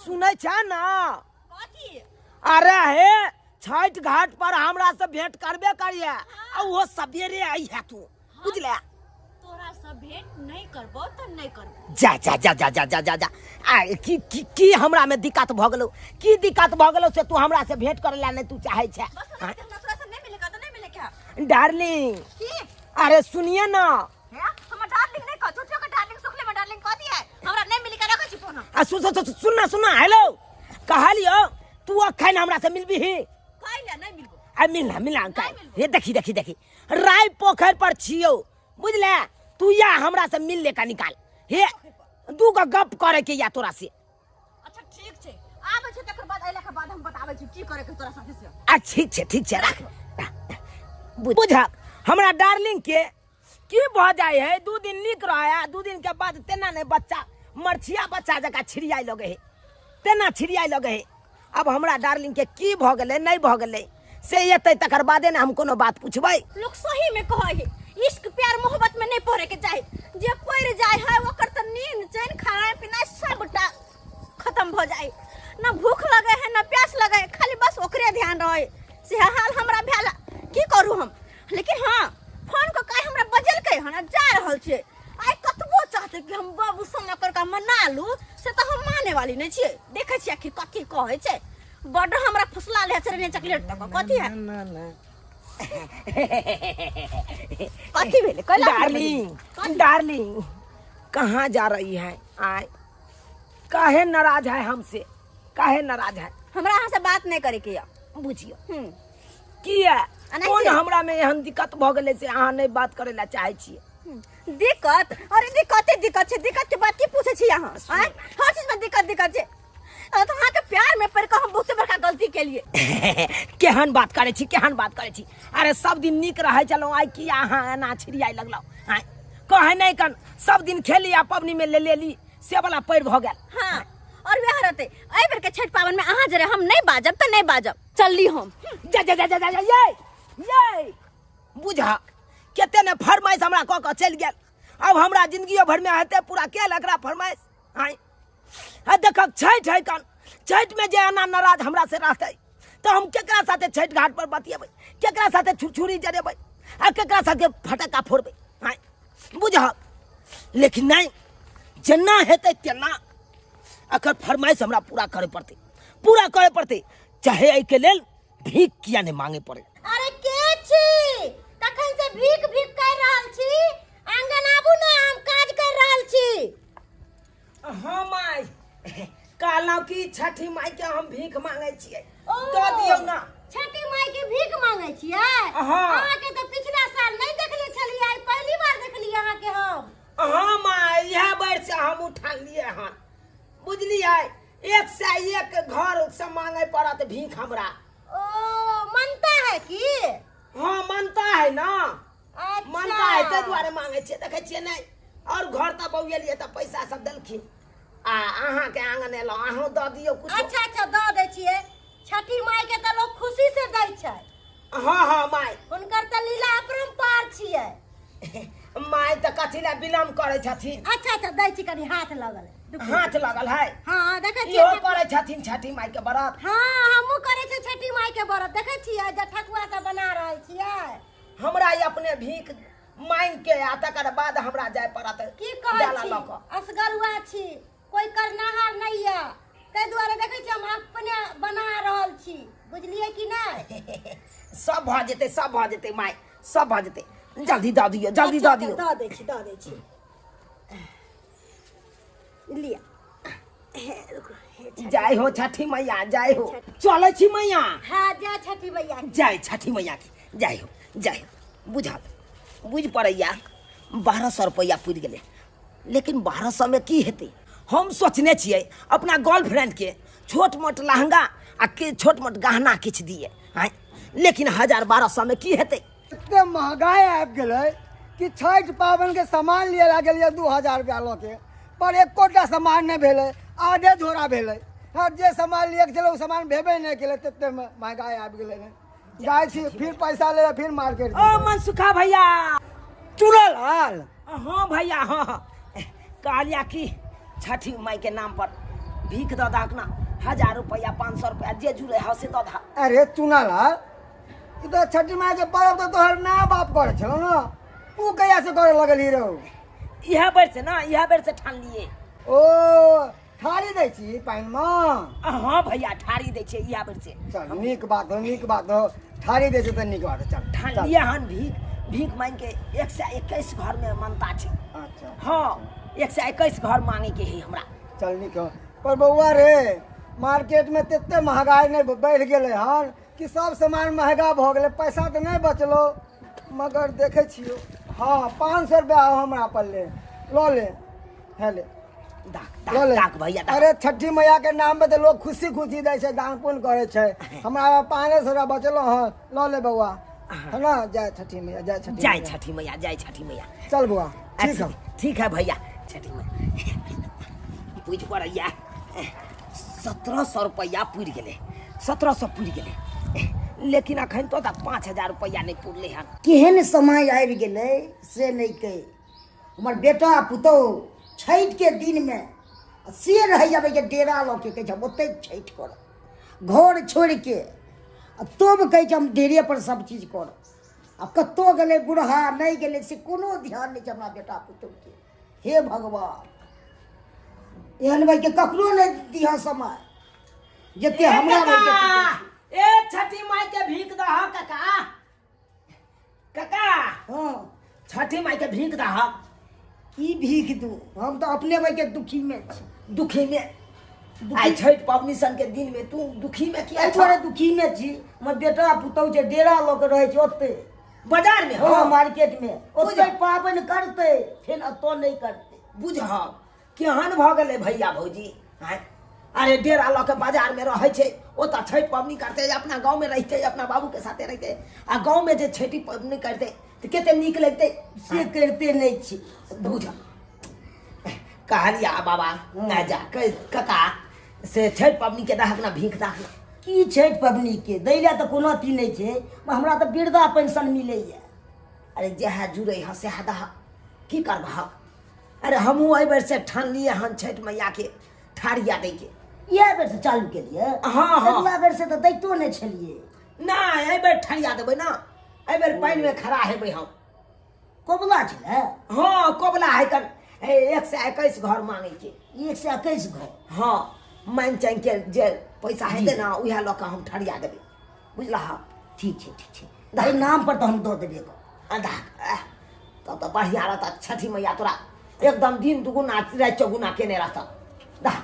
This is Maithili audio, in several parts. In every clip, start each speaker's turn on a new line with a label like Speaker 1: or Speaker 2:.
Speaker 1: सुनै छै ना?
Speaker 2: कथी?
Speaker 1: अरे हे, छठ घाट पर हमरा से भेंट करबे करिए आ वो सवेरे आई है तू, बुझले?
Speaker 2: तोरा से भेंट नहीं करबो त नहीं करबो।
Speaker 1: जा जा जा जा जा जा जा जा। आ की की की हमरा में दिक्कत भ गेलो? की दिक्कत भ गेलो से तू हमरा से भेंट करे ला नहीं तू चाहे छे?
Speaker 2: बस हमरा हमरा तोरा से नहीं मिलेगा तो नहीं मिलेगा।
Speaker 1: डार्लिंग।
Speaker 2: की?
Speaker 1: अरे सुनिए ना।
Speaker 2: है हमर डार्लिंग नहीं कह, झूठो के डार्लिंग, सुखले में डार्लिंग कह दिया है। हमरा नहीं मिलेगा, रखै छी फोन हम।
Speaker 1: आ सुन सुन सुन, सुन ना, सुन ना, हेलो, कहलियो तू अखन हमरा से मिलबी ही?
Speaker 2: काहे नहीं मिलबो?
Speaker 1: आ मिलना मिलना।
Speaker 2: नहीं
Speaker 1: का
Speaker 2: मिलबो।
Speaker 1: ये देखी देखी देखी, राय पोखर पर छियो, बुझले? तू या हमरा से मिल ले का निकाल हे, दू गो गप करे के या तोरा से।
Speaker 2: अच्छा ठीक छै, आबै छै तकर बाद, अइला के बाद हम बताबै छी की करे के तोरा साथे से।
Speaker 1: आ ठीक छै, ठीक छै, राख। बुझक हमरा डार्लिंग के की भऽ जाइ है, 2 दिन नीक रहे आ 2 दिन के बाद तेना ने बच्चा मरछिया बच्चा जकाँ छिड़ियाइ लगे है, तेना छिड़ियाइ लगे है। अब हमरा डार्लिंग के की भऽ गेलै नहि भऽ गेलै से एतै तकर बादे ने हम कोनो बात पुछबै।
Speaker 2: लोग सही में कहै है इश्क प्यार मोहब्बत में नहीं पड़े के चाही, जे पड़ जाए है ओकर त नींद चैन खाना पीना सबटा खत्म भ जाए, ना भूख लगे है ना प्यास लगे है, खाली बस ओकरे ध्यान रहे। से हाल हमरा भेल, की करू हम? लेकिन हाँ, फोन को काहे हमरा बजलकै हन, जा रहल छियै। आइ कतबो चाहते कि हम बाबू सोना करके मना लू, से तऽ हम माने वाली नहीं छियै। देखै छियै आखिर कथी कहै छै। बड्ड हमरा फुसला ले छै रे चॉकलेट तक कथी है? कथी भेलै कैला?
Speaker 1: डार्लिंग, डार्लिंग, कहाँ जा रही है? आय काहे नाराज है हमसे? काहे नाराज है?
Speaker 2: हमरा अहाँ से बात नहीं करे के या।
Speaker 1: बुझियो। किया?
Speaker 2: एनाहिते।
Speaker 1: कोन हमरा में एहन दिक्कत भऽ गेलै से अहाँ नहि बात करे ला चाहै छियै?
Speaker 2: दिक्कत? अरे दिक्कते दिक्कत छै, दिक्कत के बात की पूछे छी अहाँ? आँय, हर चीज में दिक्कत दिक्कत छै। तो अहाँ के प्यार में पड़ के हम बहुते बड़का गलती केलिए।
Speaker 1: केहन बात करे छी, केहन बात करे छी? अरे सब दिन नीक रहै छलहुँ, आइ किया अहाँ एना छिड़ियाइ लगलहुँ? आँय, कहै नहि कन सब दिन खेली आ पबनी में ले लेली से वाला पैर भऽ गेल।
Speaker 2: हाँ, और वएह रहते एहि बेर के छठि पाबनि में अहाँ जरे हम नहीं बाजब तऽ नहीं बाजब, चलली हम।
Speaker 1: जा जा जा जा जा जा, ये ये बुझा कते ने फरमाइश हमरा कऽ कऽ चलि गेल। अब हमरा जिंदगियो भर में हेतै पूरा केल एकरा फरमाइश? आँय, आ देखक छठि है कन, छठि में जे एना नाराज हमरा से रहतै तऽ हम केकरा साथे छठि घाट पर बतियेबै, केकरा साथे छुरछुरी जरेबै आ केकरा साथे फटक्का फोड़बै? आँय बुझक, लेकिन नहि, जेना हेतै तेना एकर फरमाइश हमरा पूरा करे पड़तै, पूरा करे पड़तै, चाहे एहिके लेल भीख किया नहि मांगे पड़े।
Speaker 2: अरे के छी तखन से भीख भीख कर रहल छी? आंगन आबू ने, हम काज कर रहल छी।
Speaker 1: हाँ माय, कहलहुँ कि छठी माय के हम भीख मांगे छियै, दऽ दियौ ना।
Speaker 2: छठी माय के भीख मांगे छियै?
Speaker 1: हाँ।
Speaker 2: अहाँ के तऽ पिछला साल नहीं देखले छलियै, आइ पहली बार देखलियै अहाँ के हम।
Speaker 1: हाँ माय, इएह बेर से हम उठलियै हन, बुझलियै? एक से एक घर से मांगे पड़त भीख हमरा।
Speaker 2: ओ मनता है की?
Speaker 1: हाँ मनता है ना।
Speaker 2: अच्छा।
Speaker 1: मनता है ताहि दुआरे मांगे छियै, देखै छियै नहि? और घर तऽ बौएलियै तऽ पैसा सब देलखिन आ अहाँके आंगन एलहुँ, अहूँ दऽ दियौ कुछ।
Speaker 2: अच्छा अच्छा, दऽ दै छियै। छठी माय के तऽ लोग खुशी से दै छै।
Speaker 1: हाँ हाँ माय।
Speaker 2: हुनकर तऽ लीला अपरम्पार छियै।
Speaker 1: माय तऽ कथी लए विलम्ब करै छथिन?
Speaker 2: अच्छा अच्छा, दै छी, कनी हाथ लगल है।
Speaker 1: हाथ लगल है?
Speaker 2: हाँ, देखै छियै।
Speaker 1: इहो करै छथिन छठी माय के व्रत?
Speaker 2: हाँ, हमहूँ करै छियै छठी माय के व्रत। देखै छियै जे ठकुआ सब बना रहल छियै।
Speaker 1: हमरा ई अपने भीख मांगि के आ तकर बाद हमरा जाय पड़त।
Speaker 2: की कहै
Speaker 1: डाला
Speaker 2: छी?
Speaker 1: लऽ कऽ।
Speaker 2: असगरुआ छी, कोई करनाहार नहीं यऽ, ताहि दुआरे देखै छी हम अपने बना रहल छी, बुझलियै कि नहि?
Speaker 1: सब भऽ जेतै, सब भऽ जेतै माय, सब भऽ जेतै। जल्दी दऽ दियौ, जल्दी दऽ दियौ।
Speaker 2: दऽ दै छी, दऽ दै छी, लिअ। हे, रुकू, हे, छठी।
Speaker 1: जय हो छठी मैया, जय हो। चलै छी मैया।
Speaker 2: हाँ, जय छठी मैया की।
Speaker 1: जय छठी मैया की जय हो, जय हो। बुझल बुझि पड़ैया 1200 रुपैआ पुरि गेलै, लेकिन 1200 मे की हेतै? हम सोचने छियै अपना गर्लफ्रेंड के छोट मोट लहंगा आ के छोट मोट गहना किछु दिए आँय, लेकिन 1000-1200 मे की हेतै?
Speaker 3: एते महगाइ आबि गेलै कि छठि पाबनिके सामान लिए ला गेलियै 2000 रुपया लऽ के, पर एकोटा सामान नहि भेलै, आधे झोरा भेलै। हँ, जे सामान लिएके छलै ओ सामान भेबे नहि केलै, तते महगाइ आबि गेलै ने। जाइ छी फिर पैसा ले, फिर मार्केट।
Speaker 1: ओ मनसुखा भैया।
Speaker 3: चुनल हाल।
Speaker 1: हाँ भैया, हाँ हाँ, कहलिया कि छठी माई के नाम पर भीख दऽ दहक ना हजार रुपैआ 500 रुपैआ जे जुड़े हौ से दऽ दहक।
Speaker 3: अरे चुनालाल, ई तऽ छठी माय के पर्व तऽ तोहर माय बाप करै छलौ ने, तू कहिया से करे लगलही रौ?
Speaker 1: इएह बेर से ना, इएह बेर से ठानलिए।
Speaker 3: ओ ठारी दै छी पानिमे?
Speaker 1: हाँ भैया, ठारी दै छियै इएह बेर से।
Speaker 3: चल नीक बात हो, नीक बात हो, ठारी दै छै तऽ नीक बात हो, चल।
Speaker 1: ठानलिए हन भीख, भीख मांगि के 121 घर में मनता छै।
Speaker 3: अच्छा।
Speaker 1: हाँ, 121 घर मांगे के है हमरा।
Speaker 3: चल नीक हो। पर बौआ रे, मार्केट में तते महगाई नहि बढ़ि गेलै हन कि सब सामान महगा भऽ गेलै, पैसा तऽ नहि बचलो, मगर देखै छियौ। हाँ, 500 रुपया हमरा पर ले, लऽ ले, हे ले।
Speaker 1: डाक
Speaker 3: लऽ
Speaker 1: डाक
Speaker 3: ले।
Speaker 1: डाक भैया, डाक।
Speaker 3: अरे छठी मैया के नाम पे तऽ लोग खुशी खुशी दै छै, दान पुण्य करै छै। हमरा 500 रुपया बचलो हँ, लऽ ले बौआ, है ना? जय छठी मैया, जय छठी
Speaker 1: जय
Speaker 3: मैया।
Speaker 1: छठी मैया, जय छठी मैया।
Speaker 3: चल बौआ, ठीक है।
Speaker 1: ठीक है भैया। छठी मैया बुझि पड़ैया 1700 रुपैआ पुरि गेलै, 1700 पुरि गेलै, लेकिन अखन तो तक 5000 रुपैआ नहि पुरलै हन।
Speaker 4: केहन समय आबि गेलै से नहि कहि, हमर बेटा पुतहु छठिके दिनमे से रहैया के डेरा लऽ के कहै छै हम ओतहि छठि करब, घर छोड़िके, आ तब कहै छै हम डेरे पर सब चीज करब। आ कतहु गेलै बूढ़ा नहि गेलै से कोनो ध्यान नहि छै हमरा बेटा पुतहुके। हे भगवान, एहन भाइके ककरो नहि दिहऽ समय जते हमरा भाइके।
Speaker 1: ए छठी माई के भीख दह काका, काका।
Speaker 4: हाँ।
Speaker 1: छठी माई के भीख दह।
Speaker 4: की भीख दू, हम तऽ अपने भाइके दुखी में छी।
Speaker 1: दुखी में? आइ छठि पबनी सन के दिन में तू दुखी में किया?
Speaker 4: एहि दुआरे दुखी में छी, हमर बेटा पुतहु छै डेरा लऽ के रहै छै ओते
Speaker 1: बाजार में।
Speaker 4: हाँ, मार्केट में ओते पाबनि करतै, फेर एतऽ नहि करतै।
Speaker 1: बुझह केहन भऽ गेलै भैया भौजी आँय। अरे डेरा लऽ के बाजार में रहै छै, ओतऽ छठि पबनी करतै, अपना गाँव में रहितै, अपना बाबू के साथे रहितै, आ गाँव में जे छठि पबनी करतै तऽ कते नीक लगतै।
Speaker 4: से करिते नहि छी।
Speaker 1: बुझ कहलिया बाबा ना जा कका से छठि पबनी के दहक ना भीख दहक ना।
Speaker 4: की छठि पबनी के दै लए तऽ कोनो अथी नहि छै, हमरा तऽ वृद्धा पेंशन मिलैया।
Speaker 1: अरे जएह जुड़ै हँ सएह दहक, की करबहक। अरे हमहूँ एहि बेर से ठानलियै हन छठि मैयाके ठाढ़िया दैके।
Speaker 4: इएह बेर से चालू केलियै?
Speaker 1: हाँ, हाँ।
Speaker 4: अगिला बेर से तऽ दैतो नहि छलियै।
Speaker 1: नहि, एहि बेर ठरिया देबै ना, एहि बेर पानिमे खड़ा हेबै हम।
Speaker 4: कोबला छलै?
Speaker 1: हाँ, कोबला है कन 121 घर मांगे के।
Speaker 4: 121 घर?
Speaker 1: हाँ, मांगि चांगि के जे पैसा हेतै ना उएह लऽ कऽ हम ठरिया देबै, बुझलह?
Speaker 4: ठीक छै, ठीक छै, एहि नाम पर तऽ हम दऽ देबै।
Speaker 1: तब तऽ बढ़िआँ रहत, छठी मैया तोरा एकदम दिन दुगुना राति चौगुना केने रहत। दह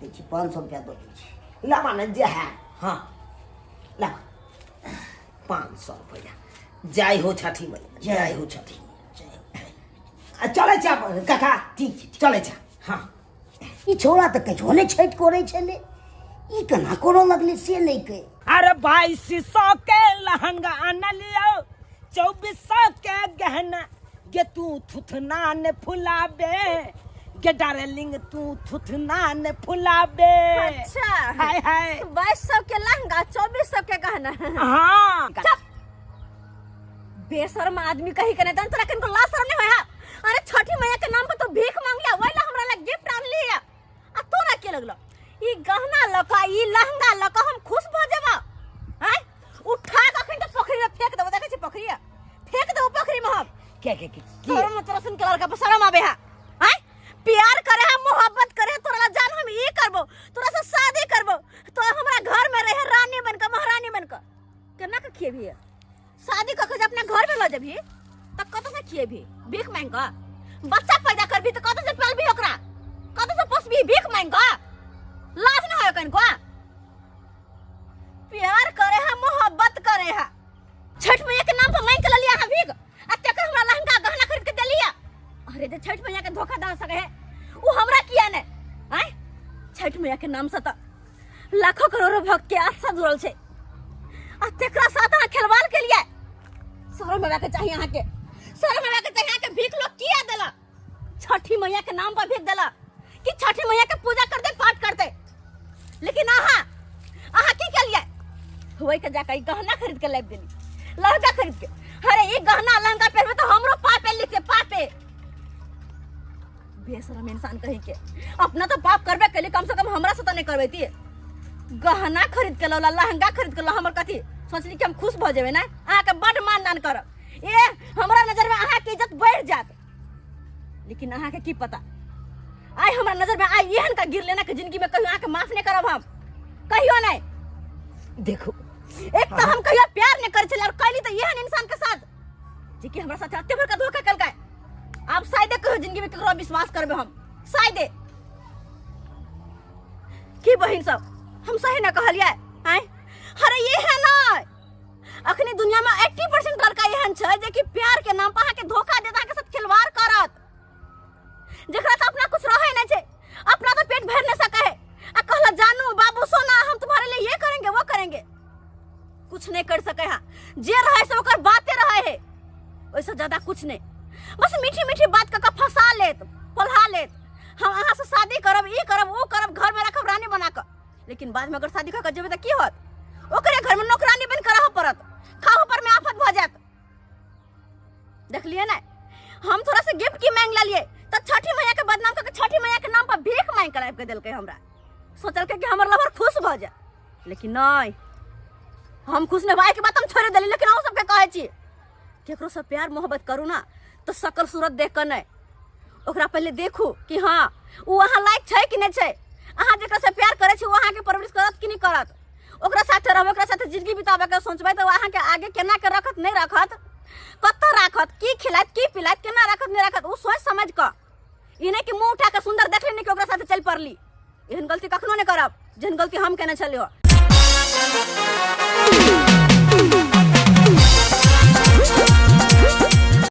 Speaker 4: दै छी, 500 रुपया दऽ दै छी।
Speaker 1: लबा ने जे है। हाँ लबा 500 रुपया। जय हो छठी मैया, जय हो छठी। आ चलै छै काका?
Speaker 4: ठीक छै,
Speaker 1: चलै छै। हाँ।
Speaker 4: ई छौड़ा तऽ कहियो नहि छठि करै छलै, ई केना करऽ लगलै से नहि कहि।
Speaker 1: अरे 2200 के लहंगा आनलियो, 2400 के गहना, गे तू थुथना ने फुलाबे गे डार्लिंग, तू थुथना ने फुलाबे।
Speaker 2: अच्छा।
Speaker 1: हाय हाय।
Speaker 2: 2200 के लहंगा, 2400 के गहना।
Speaker 1: हाँ।
Speaker 2: चुप बेशर्म आदमी कही के नहीं तोरा कनको लाज शर्म नहीं होय है? अरे छठी मैया के नाम पर तो भीख मांग लिया, वही ला हमरा ला गिफ्ट आन लिया, आ तोरा के लगलो ई गहना लका ई लहंगा लका हम खुश भ जेबा? हैं, उठा के अखन तो पोखरी में फेंक देबो। देखै छी पोखरी फेंक देबो पोखरी में हम।
Speaker 1: के के के
Speaker 2: तोरा में तोरा सुन के लड़का पर शर्म आबे है? हैं, प्यार करे है, मोहब्बत करे है, तोरा ला जान हम ई करबो, तोरा से शादी करबो, तो हमरा घर में रहे रानी बन के महारानी बन के केना के खिएबही? शादी कऽ के जे अपना घर में लऽ जेबही तऽ कतऽ से खिएबही? भीख मांगि कऽ? बच्चा पैदा करबही तऽ कतऽ से पालबही ओकरा, कतऽ से पोसबही? भीख मांगि कऽ? लाज नहि होय कनिको? प्यार करे है, मोहब्बत करे है, छठ मैया के नाम पर मांगि के ललिया अहाँ भीख, आ तेकर हमरा लहंगा गहना खरीद के देलिया। अरे जे छठ मैया के धोखा दऽ सके है उ हमरा किया ने? आँय, छठ मैया के नाम से तऽ लाखों करोड़ों भक्त के आस्था जुड़ल छै, आ तेकरा साथ अहाँ खेलवाड़ के लिए। शरम हेबाक चाही अहाँके, शरम हेबाक चाही अहाँके। भीख लोग किया देला? छठी मैया के नाम पर भीख देला कि छठी मैया के पूजा करते पाठ करते, लेकिन अहाँ अहाँ की केलिए? वही के जाकर ई गहना खरीद के लाबि देली, लहंगा खरीद के। अरे ई गहना लहंगा पहनबे तो हमरो पापे लिखते पापे। बेशरम इंसान कहीं के अपना तो पाप करबे कैली, कम से कम हमरा से तो नहीं करबैती। गहना खरीद के लौला, लहंगा खरीद के लौला, हमर कथी सोचली कि हम खुश भऽ जेबै ना, अहाँके बड्ड मान दान करब, ए हमरा नजर में अहाँके इज्जत बढ़ि जायत। लेकिन अहाँके की पता, आइ हमरा नजर में आइ एहन का गिर लेना कि जिंदगी में कहियो अहाँके माफ नहीं करब हम, कहियो नहीं।
Speaker 1: देखो
Speaker 2: एक तो हम कहियो प्यार नहीं करै छलियै और कैली तऽ एहन इंसान के साथ जे कि हमरा साथे एते बड़का धोखा केलकै। आब शायदे कहियो जिंदगी में केकरो विश्वास करबै हम, शायदे। की बहिन सब हम सही ना कहलियै? आँय अरे ये है ना, अखनी दुनिया में 80% लड़का एहन छै जे कि प्यार के नाम पर अहाँके धोखा देत, अहाँके साथ खिलवाड़ करत, जकरा तऽ अपना कुछ रहै नहि छै, अपना तो पेट भर नहीं सके है, आ कहला जानू बाबू सोना हम तुम्हारे लिए ये करेंगे वो करेंगे, कुछ नहीं कर सके है। जे रहे से ओकर बाते रहे है, ओहिसँ ज्यादा कुछ नहीं, बस मीठी मीठी बात कऽ के फंसा लेत, पोल्हा लेत, हम अहाँ से शादी करब, ई करब, ओ करब, घर में रखब रानी बना कऽ। लेकिन बाद में अगर शादी कऽ के जेबै तऽ की होत? ओकरे घर में नौकरानी बनि कऽ रहऽ पड़त, खाहो पर में आफत भऽ जायत। देखलिए ने, हम थोड़ा सा गिफ्ट की मांग लेलिए तऽ छठी मैया के बदनाम कऽ के छठी मैया के नाम पर भीख मांग के आबि के देलकै हमरा। सोचलकै कि हमर लवर खुश भऽ जाय, लेकिन नहि, हम खुश नहि। भाई के बात हम छोड़ि देली, लेकिन अहूँ सबके कहै छी केकरो से प्यार मोहब्बत करू ना तो शकल सूरत देख कऽ नहि, ओकरा पहिले देखू कि हाँ ओ अहाँ लायक छै कि नहि छै, अहाँ जकरा से प्यार करै छी ओ अहाँके परवरिश करत कि नहि करत, ओकरा साथे रहबै, ओकरा साथे जिंदगी बिताबैके सोचबै तऽ ओ अहाँके आगे केना के रखत नहि रखत, कतऽ राखत, की खिलायत की पिलायत, केना राखत नहि राखत, ओ सोचि समझि कऽ, ई नहि कि मुँह उठा कऽ सुन्दर देखली नहि कि ओकरा साथे चलि पड़ली। एहन गलती कखनो नहि करब जेहन गलती हम केने छलियै।